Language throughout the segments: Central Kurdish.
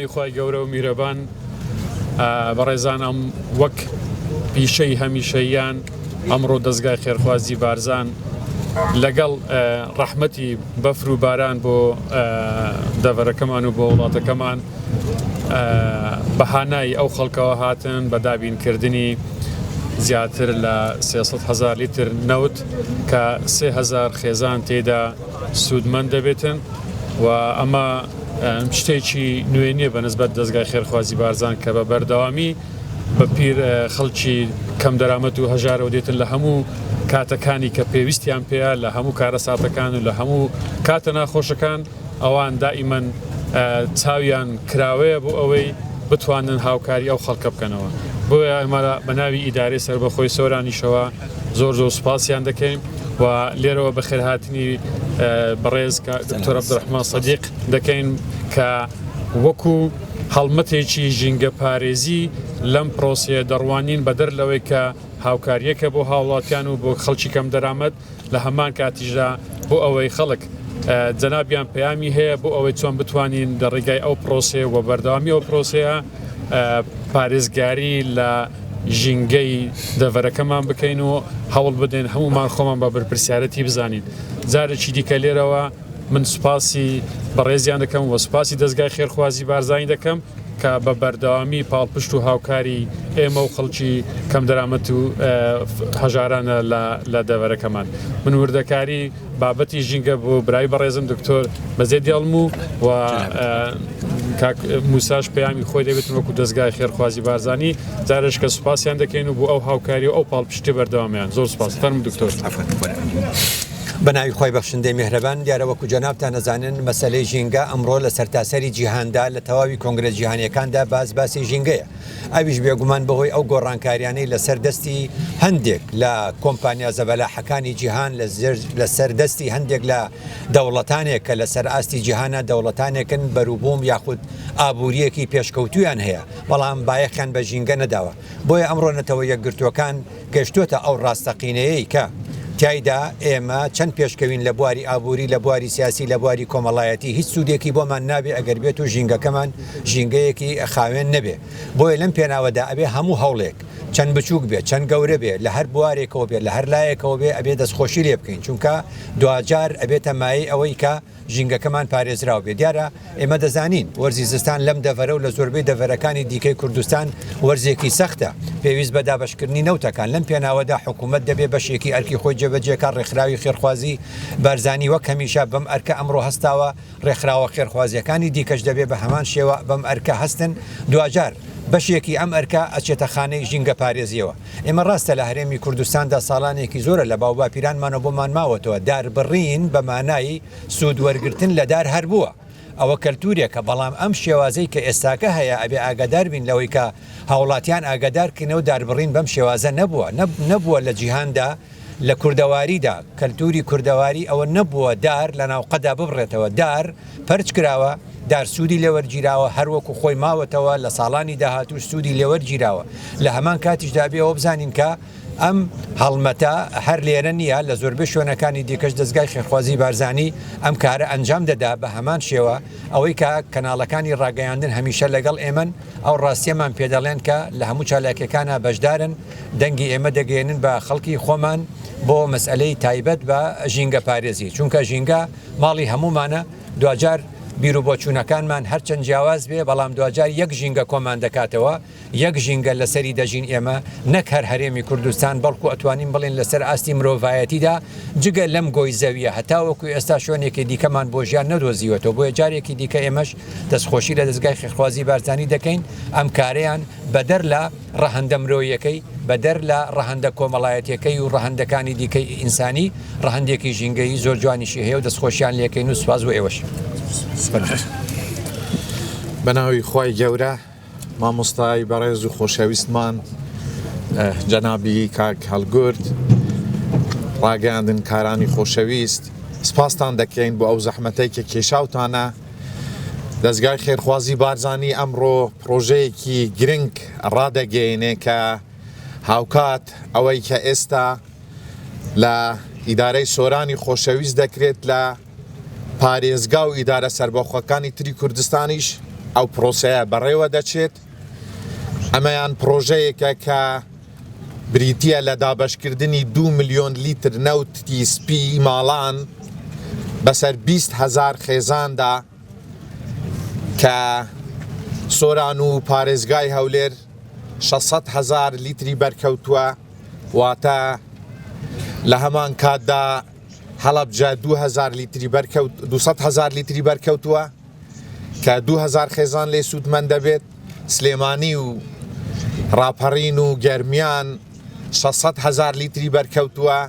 ناوی خوای گەورە و میرەبان بەڕێزان ئەم وەک پیشەی هەمیشەییان ئەمڕۆ دەزگای خێرخوازی بارزان لەگەڵ ڕەحمەتی بەفر و باران بۆ دەڤەرەکەمان و بۆ وڵاتەکەمان بە هانای ئەو خەڵکەوە هاتن بە دابینکردنی زیاتر لە 300 هزار لیتر نەوت کە 3000 خێزان تێدا سوودمەند دەبێتن و ئەمە شتێکی نوێ نییە بە نسبەت دەزگای خێرخوازی بارزان کە بە بەردەوامی بە پیر خەڵکی کەم دەرامەت و هەژارەوە دێتن لە هەموو کاتەکانی کە پێویستیان پێیە لە هەموو کارەساتەکان و لە هەموو کاتە ناخۆشەکان ئەوان دائیمەن چاویان کراوەیە بۆ ئەوەی بتوانن هاوکاری ئەو خەڵکە بکەنەوە بۆیە ئێمە بە ناوی ئیدارەی سەربەخۆی سۆرانیشەوە زۆر زۆر سوپاسیان دەکەین و لێرەوە بەخێرهاتنی بەڕێز دکتۆر عەبدولڕەحمان سەدیق دەکەین کە وەکو هەڵمەتێکی ژینگەپارێزی لەم پرۆسەیە دەڕوانین بەدەر لەوەی کە هاوکارییەکە بۆ هاوڵاتیان و بۆ خەڵکی کەمدەرامەت لە هەمان کاتیشدا بۆ ئەوەی خەڵک جەنابیان پەیامی هەیە بۆ ئەوەی چۆن بتوانین لە ڕێگای ئەو پرۆسەیە و بەردەوامی ئەو پرۆسەیە پارێزگاری لە ژینگەی دەڤەرەکەمان بکەین و هەوڵ بدەین هەمومان خۆمان بە بەرپرسیارەتی بزانین جارێکی دیکە لێرەوە من سوپاسی بەڕێزیان دەکەم و سوپاسی دەزگای خێرخوازی بارزانی دەکەم کە بە بەردەوامی پاڵپشت و هاوکاری ئێمە و خەڵکی کەمدەرامەت و هەژارانە لە دەڤەرەکەمان. من وردەکاری بابەتی ژینگە بۆ برای بەڕێزم دکتۆر بەجێ دێڵم و و کاک موساش پەیامی خۆی دەبێت وەکو دەزگای خێرخوازی بارزانی جارێش کە سوپاسیان دەکەین و بۆ ئەو هاوکاری و ئەو پاڵپشتی بەردەوامیان زۆر سوپاس فەرموو دکتۆر. بە ناوی خوای بەخشندەی میهرەبان، دیارە وەکو جەنابتان ئەزانن مەسەلەی ژینگە ئەمڕۆ لە سەرتاسەری جیهاندا لە تەواوی کۆنگرە جیهانیەکاندا باس باسی ژینگەیە ئەویش بێگومان بەهۆی ئەو گۆڕانکاریانەی لەسەر دەستی هەندێک لە کۆمپانیا زەبەلاحەکانی جیهان لەسەر دەستی هەندێک لە دەوڵەتانێک کە لەسەر ئاستی جیهانە دەوڵەتانێکن بەروبووم یاخود ئابووریەکی پێشکەوتویان هەیە بەڵام بایەخیان بە ژینگە نەداوە بۆیە ئەمڕۆ نەتەوە یەکگرتووەکان گەشتۆتە ئەو ڕاستەقینەیەی کە تیایدا ئێمە چەند پێشکەوین لە بواری ئابووری، لە بواری سیاسی، لە بواری کۆمەڵایەتی هیچ سوودێکی بۆمان نابێ ئەگەر بێت و ژینگەکەمان ژینگەیەکی خاوێن نەبێ. بۆیە لەم پێناوەدا ئەبێ هەموو هەوڵێک چەند بچووک بێ، چەند گەورە بێ، لە هەر بوارێکەوە بێ، لە هەر لایەکەوە بێ ئەبێ دەستخۆشی لێ بکەین، چونکە دواجار ئەبێتە مایەی ئەوەی کە ژینگەکەمان پارێزراو بێت. دیارە ئێمە دەزانین وەرزی زستان لەم دەڤەرە و لە زۆربەی دەڤەرەکانی دیکەی کوردستان وەرزێکی سەختە، پێویست بە دابەشکردنی نەوتەکان، لەم پێناوەدا حکوومەت دەبێ بەشێکی ئەرکی خۆی جێبەجێ کات، ڕێکخراوی خێرخوازی بارزانی وەک هەمیشە بەم ئەرکە ئەمڕۆ هەستاوە، ڕێکخراوە خێرخوازییەکانی دیکەش دەبێ بە هەمان شێوە بەم ئەرکە هەستن، دواجار بەشێکی ئەم ئەرکە ئەچێتە خانەی ژینگەپارێزییەوە. ئێمە ڕاستە لە هەرێمی کوردستاندا ساڵانێکی زۆرە لە باوباپیرانمانەوە بۆمان ماوەتەوە داربڕین بە مانای سوود وەرگرتن لە دار هەر بووە ئەوە کەلتورێکە بەڵام ئەم شێوازەی کە ئێستاکە هەیە ئەبێ ئاگادار بین لەوەی کە هاوڵاتیان ئاگادار کەینەوە داربڕین بەم شێوازە نەبووە نەبووە لە جیهاندا لە کوردەواریدا کەلتوری کوردەواری ئەوە نەبووە دار لە ناوقەدا ببڕێتەوە دار پەرچ کراوە، دار سوودی لێوەرگیراوە، هەر وەکو خۆی ماوەتەوە، لە ساڵانی داهاتووش سوودی لێوەرگیراوە. لە هەمان کاتیشدا ئەبێ ئەوە بزانین کە ئەم هەڵمەتە هەر لێرە نییە، لە زۆربەی شوێنەکانی دیکەش دەزگای خێرخوازیی بارزانی ئەم کارە ئەنجام دەدا، بە هەمان شێوە ئەوەی کە کەناڵەکانی ڕاگەیاندن هەمیشە لەگەڵ ئێمەن، ئەو ڕاستییەمان پێدەڵێن کە لە هەموو چالاکییەکانا بەشدارن، دەنگی ئێمە دەگەیەنن بە خەڵکی خۆمان بۆ مەسئەلەی تایبەت بە ژینگەپارێزی، چونکە ژینگە ماڵی هەموومانە، دواجار بیروبۆچوونەکانمان هەرچەند جیاواز بێ، بەڵام دواجار یەک ژینگە کۆمان دەکاتەوە، یەک ژینگە لەسەری دەژین ئێمە، نەک هەر هەرێمی کوردستان، بەڵکو ئەتوانین بڵێین لەسەر ئاستی مرۆڤایەتیدا جگە لەم گۆی زەوییە هەتاوەکو ئێستا شوێنێکی دیکەمان بۆ ژیان نەدۆزیوەتەوە، بۆیە جارێکی دیکە ئێمەش دەستخۆشی لە دەزگای خێرخوازی بارزانی دەکەین ئەم کارەیان بەدەر لە ڕەهەندە مرۆییەکەی، بەدەر لە ڕەهەندە کۆمەڵایەتیەکەی و ڕەهەندەکانی دیکەی ئینسانی، ڕەهەندێکی ژینگەیی زۆر جوانیشی هەیە و دەستخۆشیان لێکەین و سوپاس بۆ ئێوەش. بەناوی خوای گەورە مامۆستای بەڕێز و خۆشەویستمان جەنابی کاک هەڵگورد ڕاگەیاندن کارانی خۆشەویست سپاستان دەکەین بۆ ئەو زەحمەتەی کە کێشاوتانە دەزگای خێرخوازی بارزانی ئەمڕۆ پڕۆژەیەکی گرنگ ڕادەگەیەنێ کە هاوکات ئەوەی کە ئێستا لە ئیدارەی سۆرانی خۆشەویست دەکرێت لە پارێزگا و ئیدارە سەربەخۆکانی تری کوردستانیش. ئەو پرۆسەیە بەڕێوە دەچێت. ئەمەیان پرۆژەیەکە کە بریتییە لە دابەشکردنی 2 ملیۆن لیتر نەوتی سپی ماڵان بەسەر 20 هەزار خێزاندا کە سۆران و پارێزگای هەولێر 600 هەزار لیتری بەرکەوتووە، واتە لە هەمان کاتدا هەڵەبجە 2000 لیتری بەرکەوت 200 هەزار لیتری بەرکەوتووە کە 2000 خێزان لێ سوودمەند دەبێت، سلێمانی و ڕاپەڕین و گەرمیان 600 هەزار لیتری بەرکەوتووە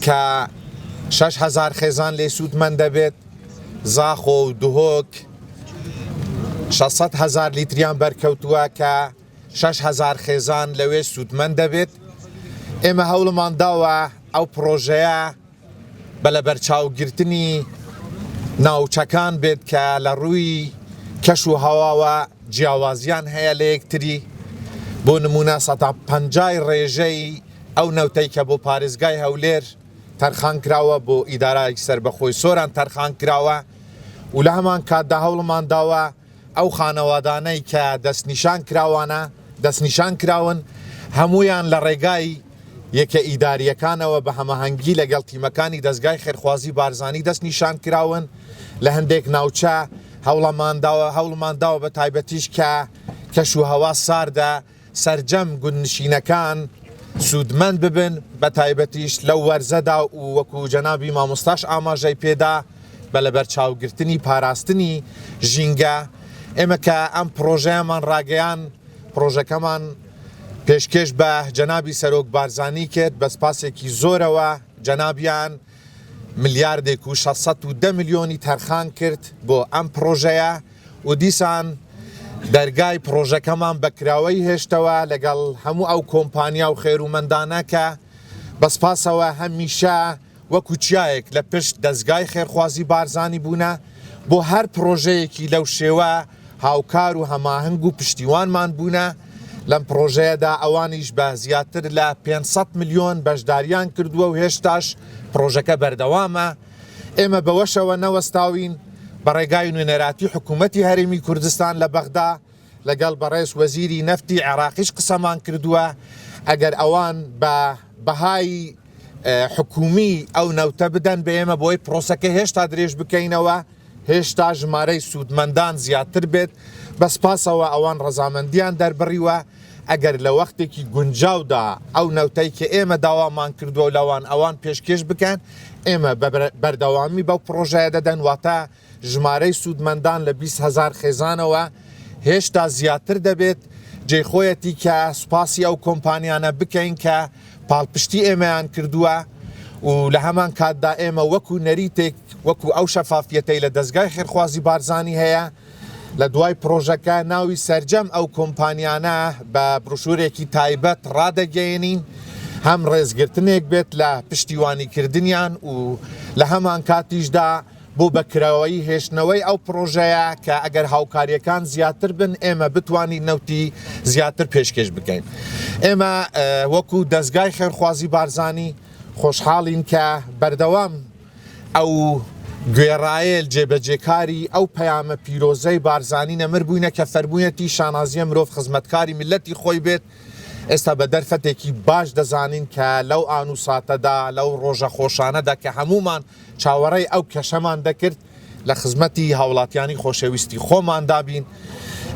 کە 6000 خێزان لێ سوودمەند دەبێت، زاخۆ و دهۆک 600 هەزار لیتریان بەرکەوتووە کە 6000 خێزان لەوێ سوودمەند دەبێت. ئێمە هەوڵمان داوە ئەو پڕۆژەیە بە لەبەرچاوگرتنی ناوچەکان بێت کە لە ڕووی کەش و هەواوە جیاوازیان هەیە لە یەکتری، بۆ نموونە سەتا پەنجای ڕێژەی ئەو نەوتەی کە بۆ پارێزگای هەولێر تەرخان کراوە بۆ ئیدارای سەربەخۆی سۆران تەرخان کراوە و لە هەمان کاتدا هەوڵمان داوە ئەو خانەوادانەی کە دەستنیشان کراوانە دەستنیشان کراون هەموویان لە ڕێگای یەکە ئیدارییەکانەوە بە هەماهەنگی لەگەڵ تیمەکانی دەزگای خێرخوازی بارزانی دەستنیشان کراون لە هەندێک ناوچە هەوڵەمانداوە هەوڵمانداوە بە تایبەتیش کە کەش و هەوا ساردە سەرجەم گوندنشینەکان سوودمەند ببن، بەتایبەتیش لەو وەرزەدا و وەکو جەنابی مامۆستاش ئاماژەی پێدا بە لەبەرچاوگرتنی پاراستنی ژینگە. ئێمە کە ئەم پڕۆژەیەمان ڕاگەیان، پڕۆژەکەمان پێشکێش بە جەنابی سەرۆک بارزانی کرد، بە سپاسێکی زۆرەوە جەنابیان ملیاردێک و 610 ملیۆنی تەرخان کرد بۆ ئەم پڕۆژەیە. و دیسان دەرگای پڕۆژەکەمان بە کراوەیی هێشتەوە لەگەڵ هەموو ئەو کۆمپانیا و خێرومەندانە کە بە سپاسەوە هەمیشە وەکو چیایەک لە پشت دەزگای خێرخوازی بارزانی بوونە بۆ هەر پڕۆژەیەکی لەو شێوە هاوکار و هەماهەنگ و پشتیوانمان بوونە لەم پڕۆژەیەدا ئەوانیش بە زیاتر لە 500 ملیۆن بەشداریان کردووە و هێشتاش پڕۆژەکە بەردەوامە. ئێمە بەوەشەوە نەوەستاوین، بە ڕێگای نوێنەراتی حکوومەتی هەرێمی کوردستان لە بەغدا لەگەڵ بەڕێز وەزیری نەفتی عێراقیش قسەمان کردووە، ئەگەر ئەوان بە بەهای حکوومی ئەو نەوتە بدەن بە ئێمە بۆی پرۆسەکە هێشتا درێژ بکەینەوە، هێشتا ژمارەی سوودمەندان زیاتر بێت، بە سپاسەوە ئەوان ڕەزامەندیان دەربڕیوە، ئەگەر لە وەختێکی گونجاودا ئەو نەوتەی کە ئێمە داوامان کردووە لەوان ئەوان پێشکێش بکەن، ئێمە بە بەردەوامی بەو پڕۆژەیە دەدەن، واتە ژمارەی سوودمەندان لە 20 هەزار خێزانەوە هێشتا زیاتر دەبێت، جێی خۆیەتی کە سوپاسی ئەو کۆمپانیانە بکەین کە پاڵپشتی ئێمەیان کردووە و لە هەمان کاتدا ئێمە وەکو نەریتێک وەکو ئەو شەفافیەتەی لە دەزگای خێرخوازی بارزانی هەیە لە دوای پڕۆژەکە ناوی سەرجەم ئەو کۆمپانیانە بە بروشورێکی تایبەت ڕادەگەیەنین هەم ڕێزگرتنێک بێت لە پشتیوانیکردنیان و لە هەمان کاتیشدا بۆ بە کراوەیی هێشتنەوەی ئەو پڕۆژەیە کە ئەگەر هاوکارییەکان زیاتر بن ئێمە بتوانین نەوتی زیاتر پێشکێش بکەین. ئێمە وەکو دەزگای خێرخوازی بارزانی خۆشحاڵین کە بەردەوام ئەو گوێڕایەل جێبەجێکاری ئەو پەیامە پیرۆزەی بارزانی نەمر بووینە کە فەرموویەتی شانازیە مرۆڤ خزمەتکاری میللەتی خۆی بێت، ئێستا بە دەرفەتێکی باش دەزانین کە لەو ئان و ساتەدا لەو ڕۆژە خۆشانەدا کە هەموومان چاوەڕێی ئەو کەشەمان دەکرد لە خزمەتی هاوڵاتیانی خۆشەویستی خۆماندا بین.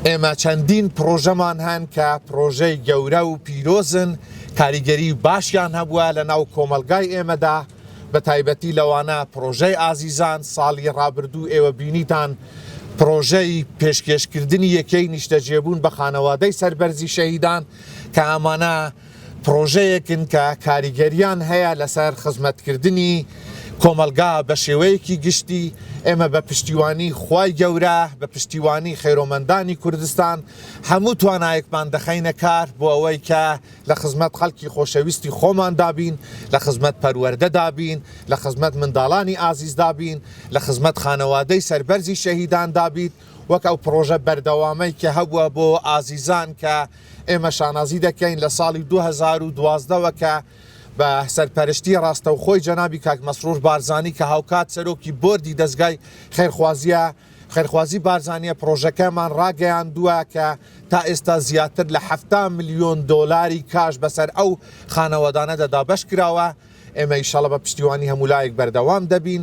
ئێمە چەندین پڕۆژەمان هەن کە پڕۆژەی گەورە و پیرۆزن، کاریگەری باشیان هەبووە لە ناو کۆمەڵگای ئێمەدا، بە تایبەتی لەوانە پڕۆژەی ئازیزان، ساڵی ڕابردوو ئێوە بینیتان پڕۆژەی پێشکێشکردنی یەکەی نیشتەجێبوون بە خانەوادەی سەربەرزی شەهیدان کە ئەمانە پڕۆژەیەکن کە کاریگەریان هەیە لەسەر خزمەتکردنی کۆمەڵگا بە شێوەیەکی گشتی، ئێمە بە پشتیوانی خوای گەورە، بە پشتیوانی خێرۆمەندانی کوردستان هەموو توانایەکمان دەخەینە کار بۆ ئەوەی کە لە خزمەت خەڵکی خۆشەویستی خۆماندا بین، لە خزمەت پەروەردەدا بین، لە خزمەت منداڵانی ئازیزدا بین، لە خزمەت خانەوادەی سەربەرزی شەهیداندا بیت، وەک ئەو پڕۆژە بەردەوامەی کە هەبووە بۆ ئازیزان کە ئێمە شانازی دەکەین لە ساڵی 2012 وە کە بە سەرپەرشتی ڕاستەوخۆی جەنابی کاک مەسرور بارزانی کە هاوکات سەرۆکی بۆردی دەزگای خێرخوازیە خێرخوازی بارزانییە پڕۆژەکەمان ڕاگەیاندووە کە تا ئێستا زیاتر لە 70 ملیۆن دۆلاری کاش بەسەر ئەو خانەوادانەدا دابەش کراوە. ئێمە ئیشەڵا بە پشتیوانی هەموو لایەک بەردەوام دەبین.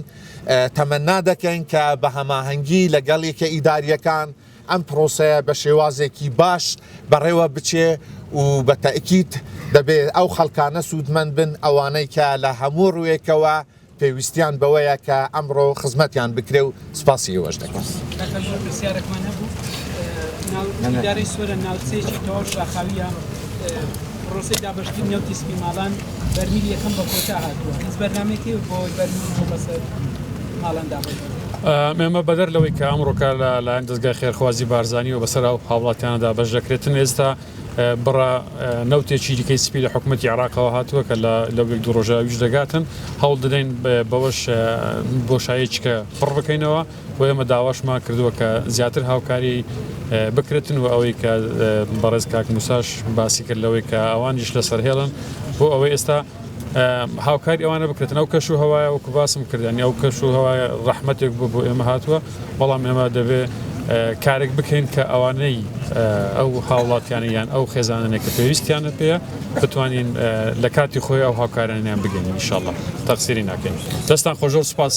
تەمەنا دەکەین کە بە هەماهەنگی لەگەڵ یەکە ئیدارییەکان ئەم پرۆسەیە بە شێوازێکی باش بەڕێوە بچێ و بە تەئکید دەبێ ئەو خەڵکانە سوودمەند بن ئەوانەی کە لە هەموو ڕووێکەوە پێویستیان بەوەیە کە ئەمڕۆ خزمەتیان بکرێ و سپاسی ئێوەش دەکەم. کاکە زۆر پرسیارێکمان هەبوو ئیدارەی سۆرە ناوچەیەکی تەواو شاخاویە پرۆسەی دابەشکردنی نەوتی سپی ماڵان بەرمیل یەکەم بە کۆتا هاتووە هیچ بەرنامەیەک هەیە بۆ ئەوەی بەرمیل بۆ بەسەر ماڵان دابەش بکرێت؟ ئێمە بەدەر لەوەی کە ئەمڕۆکە لە لایەن دەزگای خێرخوازی بارزانیەوە بەسەر ئەو هاوڵاتیانە دابەش دەکرێتن ئێستا بڕە نەوتێکی دیکەی سپی لە حکومەتی عێراقەوە هاتووە کە لە لەو یەک دوو ڕۆژە ئەویش دەگاتن هەوڵ دەدەین بەوەش بۆشاییەکی کە پڕ بکەینەوە و ئێمە داواشمان کردووە کە زیاتر هاوکاری بکرێتن و ئەوەی کە بەڕێز کاک موساش باسی کرد لەوەی کە ئەوانیش لەسەر هێڵن بۆ ئەوەی ئێستا هاوکاری ئەوانە بکرێتن ئەو کەش و هەوایە وەکو باسم کرد ینی ئەو کەش و هەوایە ڕەحمەتێک بوو بۆ ئێمە هاتووە بەڵام ئێمە دەبێ کارێک بکەین کە ئەوانەی ئەو هاوڵاتیانە یان ئەو خێزانانە کە پێویستیانە پێیە بتوانین لە کاتی خۆی ئەو هاوکارانیان بگەین ئینشاءاللە تەقسیری ناکەین دەستان خۆش زۆر سوپاس.